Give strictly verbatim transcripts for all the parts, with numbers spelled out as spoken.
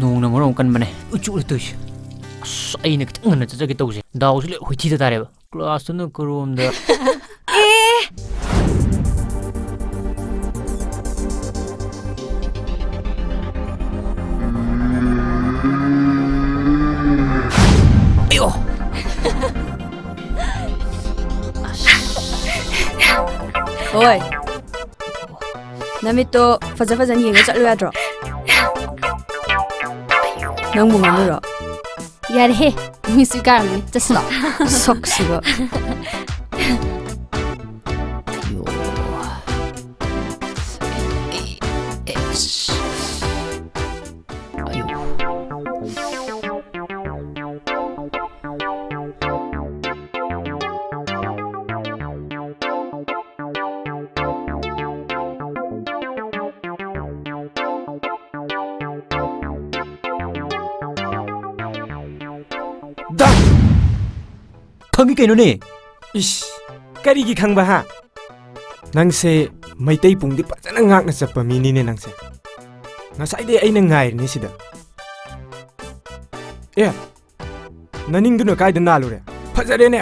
ꯅꯣꯡꯅ ꯃꯔꯣꯟ ꯑꯃ ꯀꯟꯕꯅꯦ, ꯎꯆꯨ ꯎꯆꯨ ꯇꯧꯏꯁꯦ꯫ ꯑꯁ, ꯑꯩꯅ ꯈꯤꯇꯪ ꯉꯟꯅ ꯆꯠꯆꯒꯦ ꯇꯧꯁꯦ, ꯗꯥꯎꯁꯦ ꯂꯣꯏ ꯍꯨꯏꯊꯤꯗ ꯇꯥꯔꯦꯕ꯫ ꯀ꯭ꯂꯥꯁꯇꯨꯅ ꯀꯔꯣꯝꯗ? ꯑꯦ! ꯑꯌꯣ! ꯍꯣꯏ, ꯅꯃꯤꯠꯇꯣ ꯐꯖ ꯐꯖꯅ ꯌꯦꯡꯉ ꯆꯠꯂꯨ ꯌꯥꯗ꯭ꯔꯣ? ꯅꯪꯕꯨ ꯉꯥꯡꯉꯤꯔꯣ? ꯌꯥꯔꯦꯍꯦ, ꯃꯤꯁꯨ ꯏꯀꯥꯏꯔꯝꯅꯤ꯫ ꯆꯠꯁꯤꯂꯣ꯫ ꯁꯛꯁꯤꯒ꯫ ꯑꯌꯣ꯫ ꯑꯌꯣ꯫ ꯗꯥ! ꯈꯪꯉꯤ ꯀꯩꯅꯣꯅꯦ꯫ ꯏꯁ, ꯀꯔꯤꯒꯤ ꯈꯪꯕ ꯍꯥ? ꯅꯪꯁꯦ ꯃꯩꯇꯩ ꯄꯨꯡꯗꯤ ꯐꯖꯅ ꯉꯥꯛꯅ ꯆꯠꯄ ꯃꯤꯅꯤꯅꯦ ꯅꯪꯁꯦ꯫ ꯉꯁꯥꯏꯗꯩ ꯑꯩꯅ ꯉꯥꯏꯔꯤꯅꯦ ꯁꯤꯗ꯫ ꯑꯦ, ꯅꯅꯤꯡꯗꯨꯅ ꯀꯥꯏꯗ ꯅꯥꯜꯂꯨꯔꯦ? ꯐꯖꯔꯦꯅꯦ꯫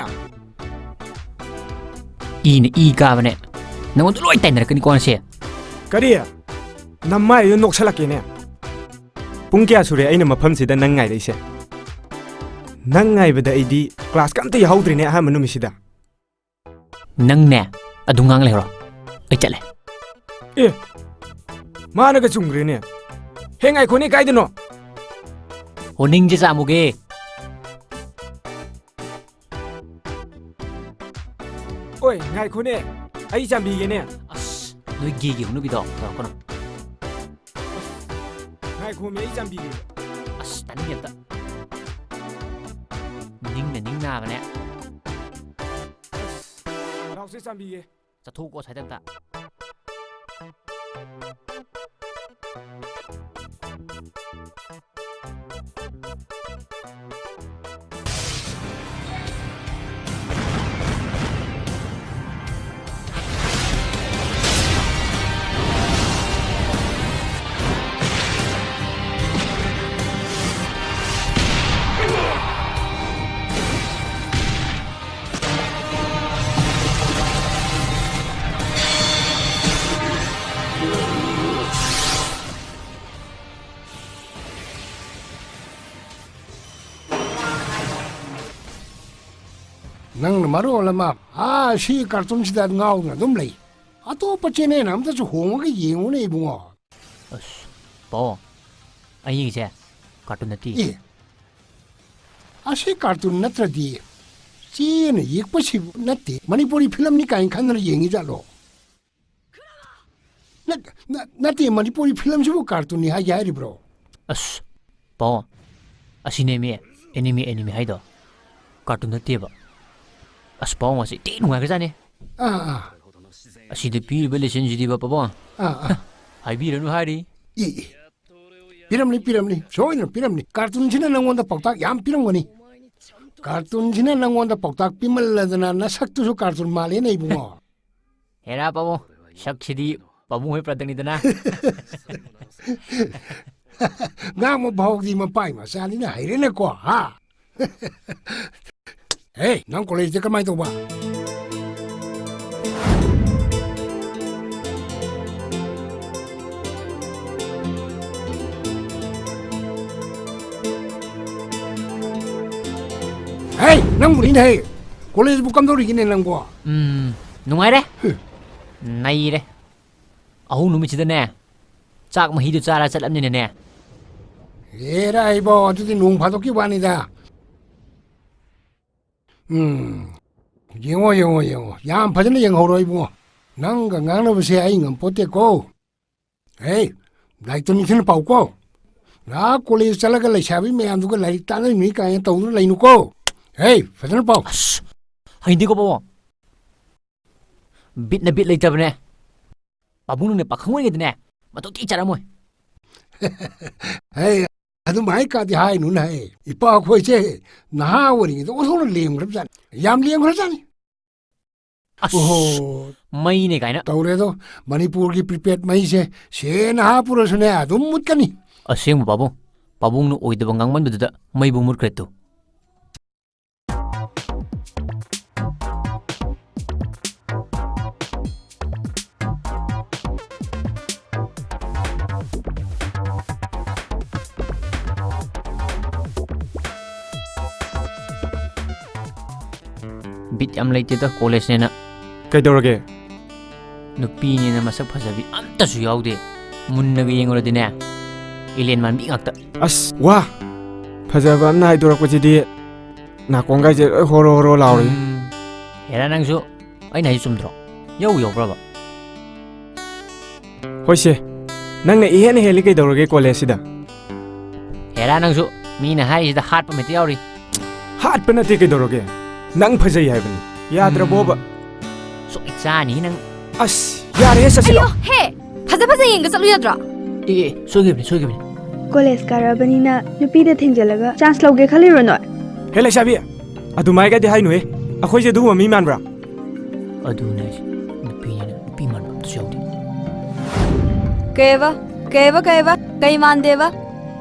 ꯏꯅ ꯏ ꯀꯥꯕꯅꯦ꯫ ꯅꯉꯣꯟꯗ ꯂꯣꯏ ꯇꯥꯏꯅꯔꯛꯀꯅꯤꯀꯣ ꯉꯁꯤ꯫ ꯀꯔꯤ? ꯅꯃꯥꯏꯗꯣ ꯅꯣꯛꯁꯜꯂꯛꯀꯦꯅꯦ꯫ ꯄꯨꯡ ꯀꯌꯥ ꯁꯨꯔꯦ ꯑꯩꯅ ꯃꯐꯝꯁꯤꯗ ꯅꯪ ꯉꯥꯏꯔꯛꯏꯁꯦ? ꯅꯪ ꯉꯥꯏꯕꯗ ꯑꯩꯗꯤ ꯀ꯭ꯂꯥꯁꯀ ꯑꯝꯇ ꯌꯥꯎꯍꯧꯗ꯭ꯔꯤꯅꯦ ꯑꯍꯥꯟꯕ ꯅꯨꯃꯤꯠꯁꯤꯗ꯫ ꯅꯪꯅꯦ, ꯑꯗꯨ ꯉꯥꯡ ꯂꯩꯔꯣ꯫ ꯑꯩ ꯆꯠꯂꯦ꯫ ꯑꯦ, ꯃꯥꯅꯒ ꯆꯨꯝꯈ꯭ꯔꯦꯅꯦ꯫ ꯍꯦ, ꯉꯥꯏꯈꯣꯅꯦ, ꯀꯥꯏꯗꯅꯣ? ꯍꯣ, ꯅꯤꯡꯁꯦ ꯆꯥꯝꯃꯨꯒꯦ꯫ ꯑꯣꯏ, ꯉꯥꯏꯈꯣꯅꯦ, ꯑꯩ ꯆꯥꯝꯕꯤꯒꯦꯅꯦ꯫ ꯑꯁ, ꯅꯣꯏ ꯒꯦꯒꯤ ꯍꯧꯅꯕꯤꯗꯣ ꯇꯧꯔꯛꯀꯅꯨ꯫ ꯉꯥꯏꯈꯣꯃꯤ, ꯑꯩ ꯆꯥꯝꯕꯤꯒꯦ꯫ ꯑꯁ, ꯇꯥꯅꯤꯡꯗꯦ ꯑꯝꯇ꯫ ꯅꯤꯡꯅ ꯅꯤꯡ ꯅꯥꯕꯅꯦ꯫ ꯑꯁ, ꯅꯥꯎꯁꯦ ꯆꯥꯝꯕꯤꯒꯦ꯫ ꯆꯠꯊꯣꯛꯀꯣ ꯁ꯭ꯋꯥꯏꯗ ꯑꯝꯇ꯫ ꯅꯪꯅ ꯃꯔꯣꯜ ꯑꯃ, ꯑꯥ, ꯁꯤ ꯀꯥꯔꯇꯨꯟꯁꯤꯗ ꯉꯥꯎꯗꯨꯅ ꯑꯗꯨꯝ ꯂꯩ꯫ ꯑꯇꯣꯞꯄ ꯆꯦꯅꯦꯜ ꯑꯝꯇꯁꯨ ꯍꯣꯡꯉꯒ ꯌꯦꯡꯉꯨꯅꯦ, ꯏꯕꯨꯡꯉꯣ꯫ ꯑꯁ, ꯄꯥꯎ, ꯑꯩ ꯌꯦꯡꯁꯦ꯫ ꯀꯥꯔꯇꯨꯟ ꯅꯠꯇꯦ꯫ ꯑꯦ, ꯑꯁꯤ ꯀꯥꯔꯇꯨꯟ ꯅꯠꯇ꯭ꯔꯗꯤ ꯆꯦꯅ ꯌꯦꯛꯄꯁꯤꯕꯨ ꯅꯠꯇꯦ, ꯃꯅꯤꯄꯨꯔꯤ ꯐꯤꯂꯝꯅꯤ ꯀꯥꯏꯅ ꯈꯟꯗꯅ ꯌꯦꯡꯉꯤ ꯖꯥꯠꯂꯣ? ꯅꯠ-, ꯅꯠ-, ꯅꯠꯇꯦ, ꯃꯅꯤꯄꯨꯔꯤ ꯐꯤꯂꯝꯁꯤꯕꯨ ꯀꯥꯔꯇꯨꯟꯅꯤ ꯍꯥꯏꯒꯦ ꯍꯥꯏꯔꯤꯕ꯭ꯔꯣ? ꯑꯁ, ꯄꯥꯎ, ꯑꯁꯤꯅꯦꯃꯤ ꯑꯦꯅꯤꯃꯦ, ꯑꯦꯅꯤꯃꯦ ꯍꯥꯏꯗꯣ꯫ ꯀꯥꯔꯇꯨꯟ ꯅꯠꯇꯦꯕ꯫ ꯑꯁ, ꯄꯥꯎ, ꯑꯁꯤ ꯊꯤ ꯅꯨꯡꯉꯥꯏꯈ꯭ꯔꯖꯥꯠꯅꯤ꯫ ꯑꯥ, ꯑꯥ꯫ ꯑꯁꯤꯗ ꯄꯤꯔꯤꯕ ꯂꯦꯁꯟꯁꯤꯗꯤꯕ, ꯄꯥꯕꯨꯡ꯫ ꯑꯥ, ꯑꯥ꯫ ꯍꯥꯏꯕꯤꯔꯅꯨ ꯍꯥꯏꯔꯤ꯫ ꯑꯦ, ꯑꯦ꯫ ꯄꯤꯔꯝꯅꯤ, ꯄꯤꯔꯝꯅꯤ꯫ ꯁꯣꯏꯗꯅ ꯄꯤꯔꯝꯅꯤ꯫ ꯀꯥꯔꯇꯨꯟꯁꯤꯅ ꯅꯪꯉꯣꯟꯗ ꯄꯥꯎꯇꯥꯛ ꯌꯥꯝ ꯄꯤꯔꯝꯒꯅꯤ꯫ ꯀꯥꯔꯇꯨꯟꯁꯤꯅ ꯅꯪꯉꯣꯟꯗ ꯄꯥꯎꯇꯥꯛ ꯄꯤꯃꯜꯂꯗꯅ ꯅꯁꯛꯇꯨꯁꯨ ꯀꯥꯔꯇꯨꯟ ꯃꯥꯜꯂꯦꯅꯦ, ꯏꯕꯨꯡꯉꯣ꯫ ꯍꯦꯔꯥ ꯄꯥꯕꯨꯡ, ꯁꯛꯁꯤꯗꯤ ꯄꯥꯕꯨꯡ ꯍꯣꯏ ꯄ꯭ꯔꯗꯛꯅꯤꯗꯅ꯫ ꯉꯥꯡꯕ ꯐꯥꯎꯗꯤ ꯃꯄꯥꯏ ꯃꯆꯥꯅꯤꯅ ꯍꯩꯔꯦꯅꯦꯀꯣ, ꯍꯥ? ꯍꯦ, ꯅꯪ ꯀꯣꯂꯦꯖꯇ ꯀꯃꯥꯏ ꯇꯧꯕ? ꯍꯦ, ꯅꯪꯕꯨꯅꯤꯅꯦ ꯍꯦ꯫ ꯀꯣꯂꯦꯖꯕꯨ ꯀꯝꯗꯧꯔꯤꯒꯦꯅꯦ ꯅꯪꯕꯣ? ꯎꯝ, ꯅꯨꯡꯉꯥꯏꯔꯦ꯫ ꯍꯨ꯫ ꯅꯩꯔꯦ꯫ ꯑꯍꯧ ꯅꯨꯃꯤꯠꯁꯤꯗꯅꯦ, ꯆꯥꯛ ꯃꯍꯤꯗꯨ ꯆꯥꯔ ꯆꯠꯂꯕꯅꯤꯅꯅꯦ꯫ ꯑꯦꯔꯥ ꯏꯕꯣ, ꯑꯗꯨꯗꯤ ꯅꯣꯡ ꯐꯥꯗꯣꯛꯀꯤ ꯋꯥꯅꯤꯗ꯫ ꯎꯝ, ꯌꯦꯡꯉꯣ, ꯌꯦꯡꯉꯣ, ꯌꯦꯡꯉꯣ꯫ ꯌꯥꯝ ꯐꯖꯅ ꯌꯦꯡꯍꯧꯔꯣ ꯏꯕꯨꯡꯉꯣ꯫ ꯅꯪꯒ ꯉꯥꯡꯅꯕꯁꯦ ꯑꯩ ꯉꯝꯄꯣꯠꯇꯦꯀꯣ꯫ ꯍꯦ, ꯂꯥꯏꯔꯤꯛꯇꯣ ꯅꯤꯡꯊꯤꯅ ꯄꯥꯎꯀꯣ꯫ ꯑꯥ, ꯀꯣꯂꯦꯖ ꯆꯠꯂꯒ ꯂꯩꯁꯥꯕꯤ ꯃꯌꯥꯝꯗꯨꯒ ꯂꯥꯏꯔꯤꯛ ꯇꯥꯛꯅꯔꯤꯕꯅꯤ ꯀꯥꯏꯅ ꯇꯧꯗꯨꯅ ꯂꯩꯅꯨꯀꯣ꯫ ꯍꯦ, ꯐꯖꯅ ꯄꯥꯎ꯫ ꯑꯁ, ꯍꯩꯅꯗꯦꯀꯣ ꯄꯥꯕꯨꯡ꯫ ꯕꯤꯠꯅ ꯕꯤꯠ ꯂꯩꯇꯕꯅꯦ꯫ ꯄꯥꯕꯨꯡ ꯅꯪꯅ ꯄꯥꯈꯪ ꯑꯣꯏꯔꯤꯉꯩꯗꯅꯦ, ꯃꯇꯧ ꯊꯤ ꯆꯥꯔꯝꯃꯣꯏ꯫ ꯍꯦ, ꯑꯗꯨꯃꯥꯏ ꯀꯥꯗꯤ ꯍꯥꯏꯅꯨꯅ ꯍꯦ꯫ ꯏꯄꯥ ꯑꯩꯈꯣꯏꯁꯦ ꯅꯍꯥ ꯑꯣꯏꯔꯤꯉꯩꯗ ꯑꯣꯟꯊꯣꯛꯅ ꯂꯦꯝꯈ꯭ꯔꯕꯖꯥꯠꯅꯤ꯫ ꯌꯥꯝ ꯂꯦꯝꯈ꯭ꯔꯖꯥꯠꯅꯤ꯫ ꯑꯁ, ꯑꯣꯍꯣ꯫ ꯃꯩꯅꯦ ꯀꯥꯏꯅ꯫ ꯇꯧꯔꯦꯗꯣ, ꯃꯅꯤꯄꯨꯔꯒꯤ prepaid ꯃꯩꯁꯦ ꯁꯦꯟꯅ ꯍꯥꯞꯄꯨꯔꯁꯨꯅꯦ ꯑꯗꯨꯝ ꯃꯨꯠꯀꯅꯤ꯫ ꯑꯁꯦꯡꯕ ꯄꯥꯕꯨꯡ, ꯄꯥꯕꯨꯡꯅ ꯑꯣꯏꯗꯕ ꯉꯥꯡꯃꯟꯕꯗꯨꯗ ꯃꯩꯕꯨ ꯃꯨꯠꯈ꯭ꯔꯦ ꯇꯨ꯫ ꯕꯤꯠ ꯌꯥꯝ ꯂꯩꯇꯦꯗ ꯀꯣꯂꯦꯖꯅꯦꯅ꯫ ꯀꯩꯗꯧꯔꯒꯦ? ꯅꯨꯄꯤꯅꯦꯅ ꯃꯁꯛ ꯐꯖꯕꯤ ꯑꯝꯇꯁꯨ ꯌꯥꯎꯗꯦ꯫ ꯃꯨꯟꯅꯒ ꯌꯦꯡꯉꯨꯔꯗꯤꯅꯦ, alien ꯃꯥꯟꯕꯤ ꯉꯥꯛꯇ꯫ ꯑꯁ, ꯋꯥ! ꯐꯖꯕ ꯑꯃꯅ ꯍꯥꯏꯗꯣꯔꯛꯄꯁꯤꯗꯤ ꯅꯥꯀꯣꯡꯒꯥꯏꯁꯦ ꯂꯣꯏ ꯍꯣꯔꯣ ꯍꯣꯔꯣ ꯂꯥꯎꯔꯤ꯫ ꯎꯝ, ꯍꯦꯔꯥ ꯅꯪꯁꯨ꯫ ꯑꯩꯅ ꯍꯥꯏꯁꯦ ꯆꯨꯝꯗ꯭ꯔꯣ? ꯌꯧ ꯌꯧꯕ꯭ꯔꯕ? ꯍꯣꯏꯁꯦ, ꯅꯪꯅ ꯏꯍꯦꯟ ꯍꯦꯜꯂꯤ ꯀꯩꯗꯧꯔꯒꯦ ꯀꯣꯂꯦꯖꯁꯤꯗ? ꯍꯦꯔꯥ ꯅꯪꯁꯨ, ꯃꯤꯅ ꯍꯥꯏꯔꯤꯁꯤꯗ ꯍꯥꯠꯄ ꯃꯦꯇ ꯌꯥꯎꯔꯤ꯫ ꯍꯥꯠꯄ ꯅꯠꯇꯦ ꯀꯩꯗꯧꯔꯒꯦ? ꯅꯪ ꯐꯖꯩ ꯍꯥꯏꯕꯅꯤ꯫ ꯌꯥꯗ꯭ꯔꯕꯣꯕ? ꯎꯝ. ꯁꯣꯏ ꯆꯥꯅꯤ ꯅꯪ꯫ ꯑꯁ, ꯌꯥꯔꯦꯍꯦ, ꯆꯠꯁꯤꯂꯣ꯫ ꯑꯌꯣ, ꯍꯦ! ꯐꯖ ꯐꯖ ꯌꯦꯡꯒ ꯆꯠꯂꯨ ꯌꯥꯗ꯭ꯔꯣ? ꯑꯦ, ꯑꯦ, ꯁꯣꯏꯈꯤꯕꯅꯤ, ꯁꯣꯏꯈꯤꯕꯅꯤ꯫ ꯀꯣꯂꯦꯖ ꯀꯥꯔꯕꯅꯤꯅ ꯅꯨꯄꯤꯗ ꯊꯦꯡꯖꯤꯜꯂꯒ ꯆꯥꯟꯁ ꯂꯧꯒꯦ ꯈꯜꯂꯤꯔꯣ ꯅꯣꯏ? ꯍꯦ ꯂꯩꯁꯥꯕꯤ, ꯑꯗꯨꯃꯥꯏꯒꯗꯤ ꯍꯥꯏꯅꯨꯍꯦ꯫ ꯑꯩꯈꯣꯏꯁꯦ ꯑꯗꯨꯒꯨꯝꯕ ꯃꯤ ꯃꯥꯟꯕ꯭ꯔꯥ? ꯑꯗꯨꯅꯦ ꯍꯥꯏꯁꯦ꯫ ꯅꯨꯄꯤꯅꯦꯅ ꯅꯨꯄꯤ ꯃꯥꯟꯕ ꯑꯝꯇꯁꯨ ꯌꯥꯎꯗꯦ꯫ ꯀꯩꯕ? ꯀꯩꯕ, ꯀꯩꯕ? ꯀꯩ ꯃꯥꯟꯗꯦꯕ?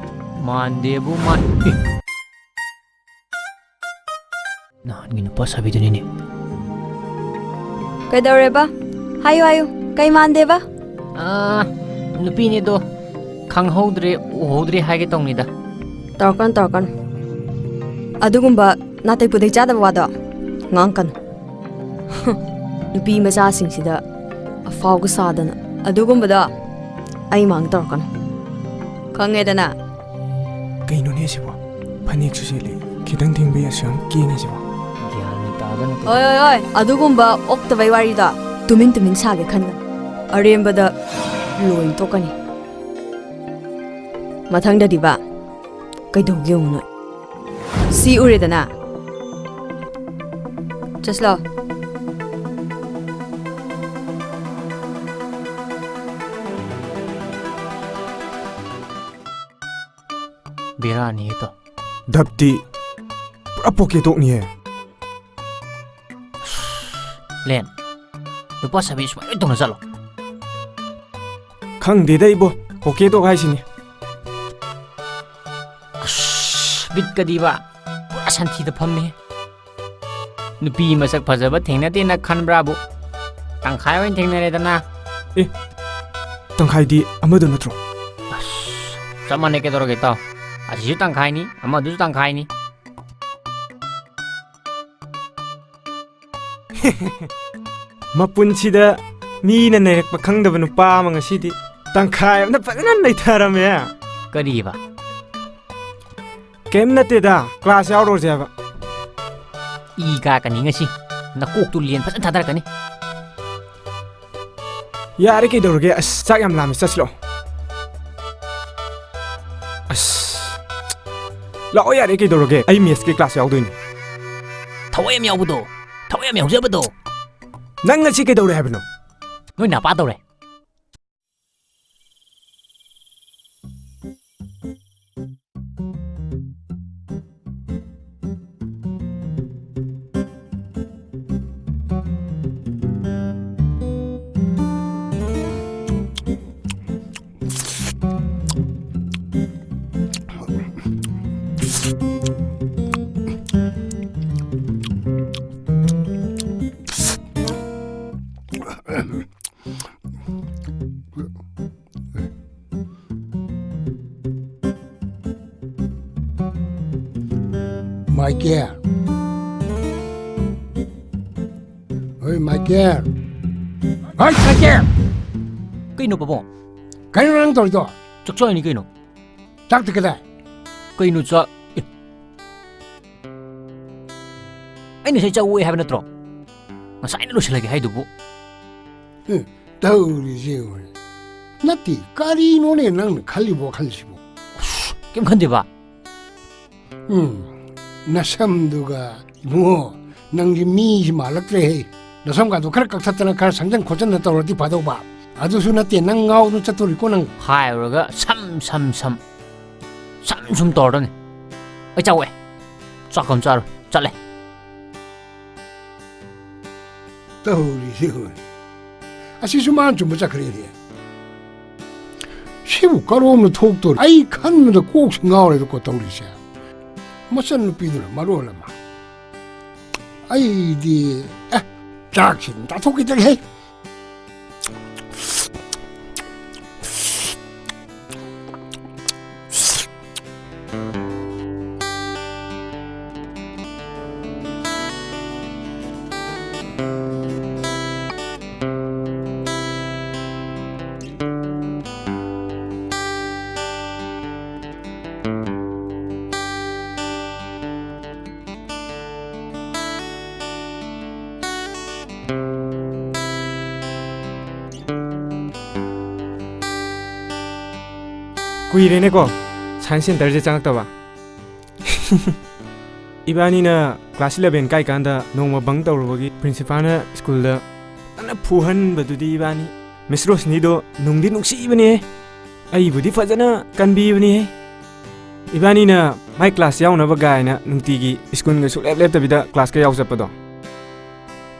ꯃꯥꯟꯗꯦꯕꯨ ꯃꯥꯟ-, ꯑꯦ! ꯅꯍꯥꯟꯒꯤ ꯅꯨꯄꯥ ꯁꯥꯕꯤꯗꯨꯅꯤꯅꯦ꯫ ꯀꯩꯗꯧꯔꯦꯕ? ꯍꯥꯏꯌꯨ, ꯍꯥꯏꯌꯨ꯫ ꯀꯩ ꯃꯥꯟꯗꯦꯕ? ꯑꯥ, ꯅꯨꯄꯤꯅꯦꯗꯣ꯫ ꯈꯪꯍꯧꯗ꯭ꯔꯦ, ꯎꯍꯧꯗ꯭ꯔꯦ ꯍꯥꯏꯒꯦ ꯇꯧꯅꯤꯗ꯫ ꯇꯧꯔꯛꯀꯅꯨ, ꯇꯧꯔꯛꯀꯅꯨ꯫ ꯑꯗꯨꯒꯨꯝꯕ ꯅꯥꯇꯩ ꯄꯨꯗꯩ ꯆꯥꯗꯕ ꯋꯥꯗꯣ ꯉꯥꯡꯀꯅꯨ꯫ ꯅꯨꯄꯤ ꯃꯆꯥꯁꯤꯡꯁꯤꯗ ꯑꯐꯥꯎꯒ ꯁꯥꯗꯅ ꯑꯗꯨꯒꯨꯝꯕꯗꯣ ꯑꯩ ꯃꯥꯡ ꯇꯧꯔꯛꯀꯅꯨ꯫ ꯈꯪꯉꯦꯗꯅ? ꯀꯩꯅꯣꯅꯦ ꯁꯤꯕꯣ? ꯐꯅꯦꯛꯁꯨ ꯁꯦꯠꯂꯤ, ꯈꯤꯇꯪ ꯊꯦꯡꯕꯩ ꯑꯁꯨꯛ ꯌꯥꯝ ꯀꯦꯡꯉꯤꯁꯤꯕꯣ? ꯒ꯭ꯌꯥꯟ ꯇꯥꯗꯅ ꯇꯧ-, ꯑꯣꯏ, ꯑꯣꯏ, ꯑꯣꯏ, ꯑꯗꯨꯒꯨꯝꯕ ꯑꯣꯛꯇꯕꯩ ꯋꯥꯔꯤꯗꯣ ꯇꯨꯃꯤꯟ ꯇꯨꯃꯤꯟ ꯁꯥꯒꯦ ꯈꯟꯒꯅꯨ꯫ ꯑꯔꯦꯝꯕꯗ ꯂꯣꯏ ꯇꯣꯛꯀꯅꯤ꯫ ꯃꯊꯪꯗꯗꯤ ꯕꯥ, ꯀꯩꯗꯧꯒꯦ ꯌꯦꯡꯉꯨ ꯅꯣꯏ꯫ ꯁꯤ ꯎꯔꯦꯗꯅ? ꯆꯠꯁꯤꯂꯥꯎ꯫ ꯕꯦꯔꯥꯅꯤ ꯍꯦꯛꯇ꯫ ꯙꯞꯇꯤ ꯄꯨꯔꯥ ꯄꯣꯀꯦ ꯇꯣꯛꯅꯤꯍꯦ꯫ ꯂꯦꯟ, ꯅꯨꯄꯥ ꯁꯥꯕꯤ ꯁꯨꯃꯥꯏꯅ ꯂꯣꯏ ꯇꯧꯅ ꯆꯠꯂꯣ꯫ ꯈꯪꯗꯦꯗ ꯏꯕꯣ, ꯄꯣꯀꯦ ꯇꯣꯛ ꯍꯥꯏꯁꯤꯅꯤ꯫ ꯑꯁ, ꯕꯤꯠꯀꯗꯤꯕ, ꯄꯨꯔꯥ ꯁꯟꯊꯤꯗ ꯐꯝꯃꯦ꯫ ꯅꯨꯄꯤ ꯃꯁꯛ ꯐꯖꯕ ꯊꯦꯡꯅꯗꯦꯅ ꯈꯟꯕ꯭ꯔꯥꯕꯨ? ꯇꯪꯈꯥꯏ ꯑꯣꯏꯅ ꯊꯦꯡꯅꯔꯦꯗꯅ꯫ ꯑꯦ, ꯇꯪꯈꯥꯏꯗꯤ ꯑꯃꯗꯨ ꯅꯠꯇ꯭ꯔꯣ? ꯑꯁ, ꯆꯞ ꯃꯥꯟꯅꯩ ꯀꯩꯗꯧꯔꯒꯦ ꯏꯇꯥꯎ? ꯑꯁꯤꯁꯨ ꯇꯪꯈꯥꯏꯅꯤ, ꯑꯃꯗꯨꯁꯨ ꯇꯪꯈꯥꯏꯅꯤ꯫ ꯃꯄꯨꯟꯁꯤꯗ ꯃꯤꯅ ꯅꯩꯔꯛꯄ ꯈꯪꯗꯕ ꯅꯨꯄꯥ ꯑꯃ ꯉꯁꯤꯗꯤ ꯇꯪꯈꯥꯏ ꯑꯃꯅ ꯐꯖꯅ ꯅꯩꯊꯔꯝꯃꯦ꯫ ꯀꯔꯤꯕ? ꯀꯩꯝ ꯅꯠꯇꯦꯗ, ꯀ꯭ꯂꯥꯁ ꯌꯥꯎꯔꯨꯔꯁꯦ ꯍꯥꯏꯕ꯫ ꯏ ꯀꯥꯔꯛꯀꯅꯤ ꯉꯁꯤ, ꯅꯀꯣꯛꯇꯨ ꯂꯦꯟ ꯐꯖꯅ ꯊꯥꯗꯔꯛꯀꯅꯤ꯫ ꯌꯥꯔꯦ ꯀꯩꯗꯧꯔꯒꯦ, ꯑꯁ ꯆꯥꯛ ꯌꯥꯝ ꯂꯥꯝꯃꯦ, ꯆꯠꯁꯤꯂꯣ꯫ ꯑꯁ, ꯂꯥꯛꯑꯣ ꯌꯥꯔꯦ ꯀꯩꯗꯧꯔꯒꯦ, ꯑꯩ ꯃꯦꯠꯁꯀꯤ ꯀ꯭ꯂꯥꯁ ꯌꯥꯎꯗꯣꯏꯅꯦ꯫ ꯊꯋꯥꯏ ꯌꯥꯝ ꯌꯥꯎꯕꯗꯣ, ꯊꯋꯥꯏ ꯌꯥꯝ ꯌꯥꯎꯖꯕꯗꯣ꯫ ꯅꯪ ꯉꯁꯤ ꯀꯩꯗꯧꯔꯦ ꯍꯥꯏꯕꯅꯣ? ꯅꯣꯏ ꯅꯄꯥ ꯇꯧꯔꯦ꯫ Michael, I care. ꯍꯥꯏ! I care! ꯀꯩꯅꯣ ꯄꯥꯕꯨꯡ? ꯀꯩꯅꯣ ꯅꯪ ꯇꯧꯔꯤꯗꯣ? ꯆꯥꯛ ꯆꯥꯏꯅꯤ ꯀꯩꯅꯣ꯫ ꯆꯥꯛꯇꯤ ꯀꯗꯥꯏ? ꯀꯩꯅꯣ ꯆꯥꯛ? ꯑꯦ꯫ ꯑꯩꯅ ꯉꯁꯥꯏ ꯆꯥꯛ ꯑꯣꯛꯑꯦ ꯍꯥꯏꯕ ꯅꯠꯇ꯭ꯔꯣ? ꯉꯁꯥꯏꯅ ꯂꯣꯏꯁꯤꯜꯂꯒꯦ ꯍꯥꯏꯗꯨꯕꯨ꯫ ꯎꯝ, ꯇꯧꯔꯤꯁꯦ ꯌꯦꯡꯉꯨꯅꯦ꯫ ꯅꯠꯇꯦ, ꯀꯔꯤꯅꯣꯅꯦ ꯅꯪꯅ ꯈꯜꯂꯤꯕ ꯋꯥꯈꯜꯁꯤꯕꯨ? ꯑꯁ, ꯀꯩꯝ ꯈꯟꯗꯦꯕ꯫ ꯎꯝ, ꯅꯁꯝꯗꯨꯒ ꯏꯕꯨꯡꯉꯣ, ꯅꯪꯒꯤ ꯃꯤꯁꯤ ꯃꯥꯜꯂꯛꯇ꯭ꯔꯦꯍꯦ꯫ ꯅꯁꯝꯒꯗꯣ ꯈꯔ ꯀꯛꯊꯠꯇꯅ ꯈꯔ ꯁꯪꯖꯟ ꯈꯣꯠꯆꯟꯅ ꯇꯧꯔꯗꯤ ꯐꯗꯧꯕ꯫ ꯑꯗꯨꯁꯨ ꯅꯠꯇꯦ, ꯅꯪ ꯉꯥꯎꯗꯅ ꯆꯠꯇꯣꯔꯤꯀꯣ ꯅꯪ꯫ ꯍꯥꯏꯔꯨꯔꯒ ꯁꯝ, ꯁꯝ, ꯁꯝ, ꯁꯝ ꯁꯨꯝ ꯇꯧꯔꯗꯝꯅꯤ꯫ ꯑꯩ ꯆꯥꯛ ꯑꯣꯛꯑꯦ꯫ ꯆꯥꯛ ꯑꯃ ꯆꯥꯔꯣꯏ꯫ ꯆꯠꯂꯦ꯫ ꯇꯧꯔꯤꯁꯦ ꯍꯣꯏ꯫ ꯑꯁꯤꯁꯨ ꯃꯥꯅ ꯆꯨꯝꯕ ꯆꯠꯈ꯭ꯔꯦꯅꯦ꯫ ꯁꯤꯕꯨ ꯀꯔꯣꯝꯅ ꯊꯣꯛꯇꯣꯔꯤ? ꯑꯩ ꯈꯟꯕꯗ ꯀꯣꯛꯁꯤ ꯉꯥꯎꯔꯦꯗꯀꯣ ꯇꯧꯔꯤꯁꯦ꯫ ꯃꯆꯟꯅꯨꯄꯤꯗꯨꯅ ꯃꯔꯣꯜ ꯑꯃ꯫ ꯑꯩꯗꯤ, ꯑꯦ, ꯆꯥꯛꯁꯤ ꯑꯗꯨꯝ ꯆꯥꯊꯣꯛꯈꯤꯗ꯭ꯔꯦꯍꯦ꯫ ꯀꯨꯏꯔꯦꯅꯦꯀꯣ, science centerꯁꯦ ꯆꯪꯉꯛꯇꯕ꯫ ꯏꯕꯥꯅꯤꯅ class eleven ꯀꯥꯏꯀꯥꯟꯗ ꯅꯣꯡꯃ bunk ꯇꯧꯔꯨꯕꯒꯤ principalꯅ schoolꯗ ꯐꯖꯅ ꯐꯨꯍꯟꯕꯗꯨꯗꯤ ꯏꯕꯥꯅꯤ꯫ Miss ꯔꯣꯁꯅꯤꯗꯣ ꯅꯨꯡꯗꯤ ꯅꯨꯡꯁꯤꯕꯅꯦ꯫ ꯑꯩꯕꯨꯗꯤ ꯐꯖꯅ ꯀꯟꯕꯤꯕꯅꯤꯍꯦ꯫ ꯏꯕꯥꯅꯤꯅ ꯃꯥꯏ class ꯌꯥꯎꯅꯕ ꯒꯥꯏꯅ ꯅꯨꯡꯇꯤꯒꯤ schoolꯒ ꯁꯨꯛꯂꯦꯞ ꯂꯦꯞꯇꯕꯤꯗ classꯀ ꯌꯥꯎ ꯆꯠꯄꯗꯣ꯫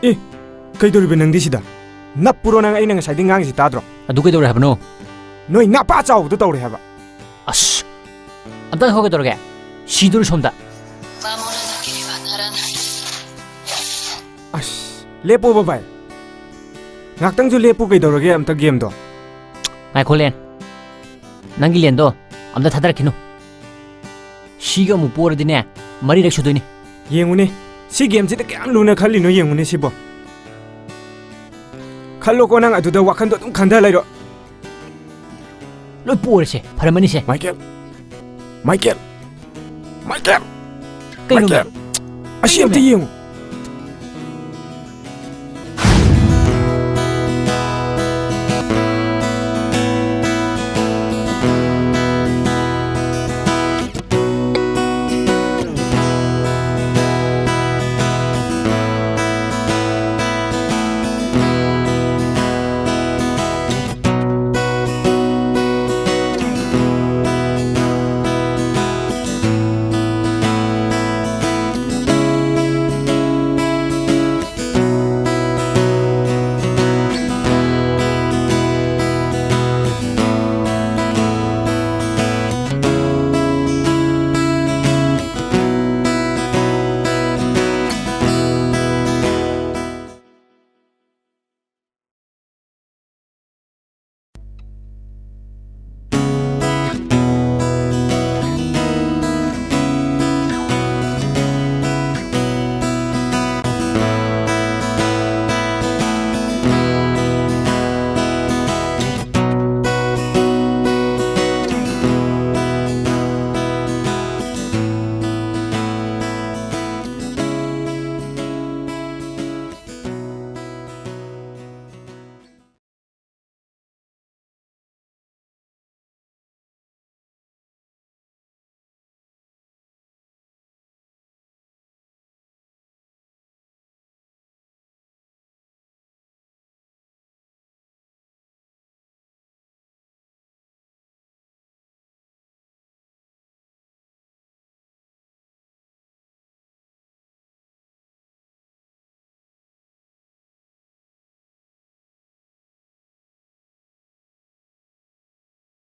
ꯑꯦ, ꯀꯩꯗꯧꯔꯤꯕ ꯅꯪꯗꯤ ꯁꯤꯗ? ꯅꯞꯄꯨꯔꯣ ꯅꯪ? ꯑꯩꯅ ꯉꯁꯥꯏꯗꯩ ꯉꯥꯡꯉꯤꯁꯤ ꯇꯥꯗ꯭ꯔꯣ? ꯑꯗꯨ ꯀꯩꯗꯧꯔꯦ ꯍꯥꯏꯕꯅꯣ? ꯅꯣꯏ ꯅꯄꯥ ꯆꯥꯎꯕꯗꯣ ꯇꯧꯔꯦ ꯍꯥꯏꯕ꯫ ꯑꯁ! ꯑꯝꯇꯪ ꯍꯣ ꯀꯩꯗꯧꯔꯒꯦ? ꯁꯤꯗꯣꯔꯦ ꯁꯣꯝꯗ꯫ ꯑꯁ, ꯂꯦꯞꯄꯣꯕ ꯚꯥꯏ꯫ ꯉꯥꯛꯇꯪꯁꯨ ꯂꯦꯞꯄꯨ ꯀꯩꯗꯧꯔꯒꯦ ꯑꯝꯇ gameꯗꯣ? ꯉꯥꯏꯈꯣ ꯂꯦꯟ꯫ ꯅꯪꯒꯤ ꯂꯦꯟꯗꯣ ꯑꯝꯇ ꯊꯥꯗꯔꯛꯈꯤꯅꯨ꯫ ꯁꯤꯒ ꯑꯃꯨꯛ ꯄꯣꯔꯗꯤꯅꯦ, ꯃꯔꯤꯔꯛ ꯁꯨꯗꯣꯏꯅꯤ꯫ ꯌꯦꯡꯉꯨꯅꯦ, ꯁꯤ gameꯁꯤꯗ ꯀꯌꯥꯝ ꯂꯨꯅ ꯈꯜꯂꯤꯅꯣ ꯌꯦꯡꯉꯨꯅꯦ ꯁꯤꯕꯣ꯫ ꯈꯜꯂꯣꯀꯣ, ꯅꯪ ꯑꯗꯨꯗ ꯋꯥꯈꯟꯗꯣ ꯑꯗꯨꯝ ꯈꯟꯊ ꯂꯩꯔꯣ꯫ ꯂꯣꯏ ꯄꯣꯔꯁꯦ, ꯐꯔꯝꯃꯅꯤꯁꯦ꯫ ꯃꯥꯏꯀꯦꯜ! ꯃꯥꯏꯀꯦꯜ! ꯃꯥꯏꯀꯦꯜ! ꯀꯩꯅꯣ? ꯃꯥꯏꯀꯦꯜ! ꯑꯁꯤ ꯑꯝꯇ ꯀꯩꯅꯣꯅꯦ? ꯌꯦꯡꯉꯨ꯫